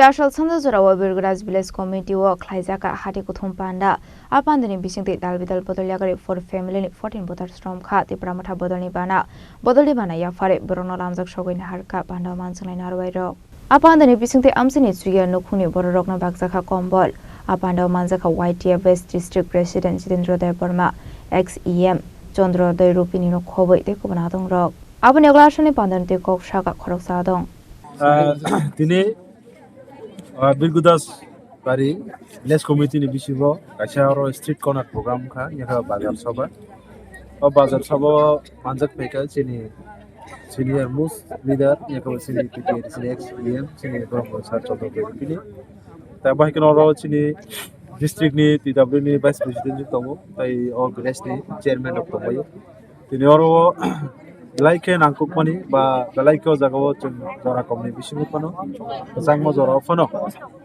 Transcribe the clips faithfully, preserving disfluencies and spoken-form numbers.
Chasal sanja jorao Birguraj Village Committee o khlaijak hati kuthum panda. A pandani bisingtwi dal bidal bodol yagari four family ni fourteen voters romkha. Tipra Motha bodolni bana, bodolni bana yaphare borokno lamjak sogwi naharkha panda manjaknai narwai rok. A pandani bisingtwi amchini chuya nukhungni bororokno bakjakha kombol. A pandao manjakha Y T F West District President Jitendra Debbarma, ex E M Chandra Dai Rupini no khoboi tei kubun adongrok. Aboni ulo aswkni pandani twi kok sakha khoroksa adong. Ah, tini, ah, Birgudas Bari Village Committee ni bisingo kaisa oro street corner program kha, yakha bazar sabha. O bazar sabha manjak phaikha chini senior most leader, yakha chini P T A, chini ex E M, chini borok sir Chandra Dai Rupini. Ta bahai khe oro chini district ni T W ni vice president tongo, tai o village ni chairman rok tongo. Tini oro belai khe nangkukmani ba belai khe o jaga o chwng jora komni bisingo phano, kwchangma jora o phano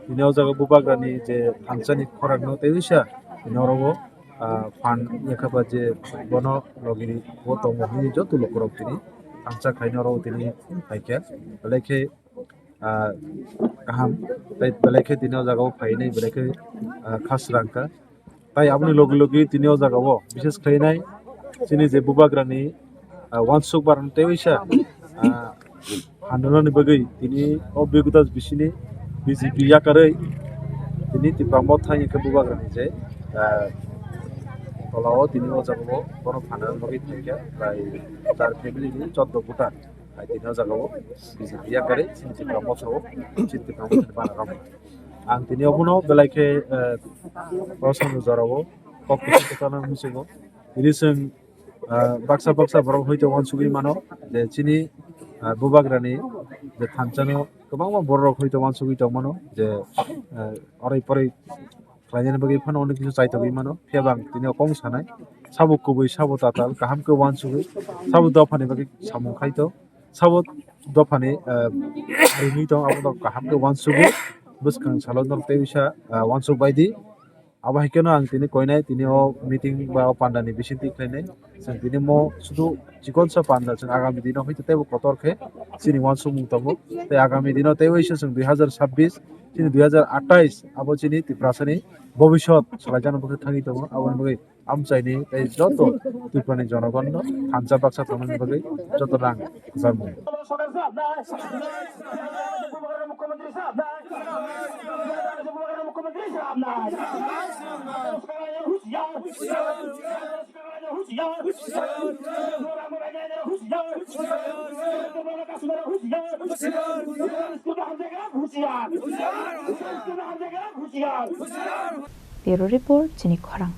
tini o jaga bubagrani je thansa ni khorang no tei uisa tini oro o, ah, phan yakha ba je bono logi bo tongo hwnwi joto lukurok tini thansa khaino oro o tini phaikha. Belai khe ah, kaham, tei belai khe tini o jaga o phainai belai khe, ah, kha srang kha. Tai aboni logi logi tini o jaga o bishes khlainai chini je bubagrani, ah, uansuk barang tei uisa, ah, handalani bagwi tini o Birgudas bisini B J P yakarwi tini Tipra Motha hwnwi khe bubagrani je, ah, tola o tini o jaga o bono phanna bagwi phaikha, tai char family ni choddo voter. Hai tini o jaga o B J P yakarwi chini Tipra Motha o, chini Tipra Motha ni bana rok. Ang tini obono belai khe, eh, o samung jora o kok kuchuk kwchana muchungo. Tini chwng, eh, baksa baksa borok hoito uansugwi mano je chini, eh, bubagrani je thansa no kwbangma borok hoito uansugwi tong mano je, eh, oroi poroi khlainani bagwi phano onek kisa chaitogwi mano, phiya bo ang tini o kok sanai. Sabo kubui, sabo tatal, kaham khe uansugwi, sabo dophani bagwi samung khai tong, sabo dophani, eh, ringwi tong, abo no kaham khe uansugwi, bwskang salo norok tei uisa, eh, uansuk bai di. Abo hai kheno ang tini koinai, tini o meeting ba o pandani bisingtwi khlainai. Chwng tini mo sudu chikonsa panda chwng agami dino hwnkhe teibo kotor khe chini uansukmung tongo. Tei agami dino tei uisa chwng dui hazar sabbish chini dui hazar atais abo chini Tiprasani bobisot salaijana bwkhe thangwi tongo. Aboni bagwi amchaini tei joto Tripurani jonogonno thansa baksa tongmani bagwi joto rang kwcharmung. Bureau Report, chini khorang.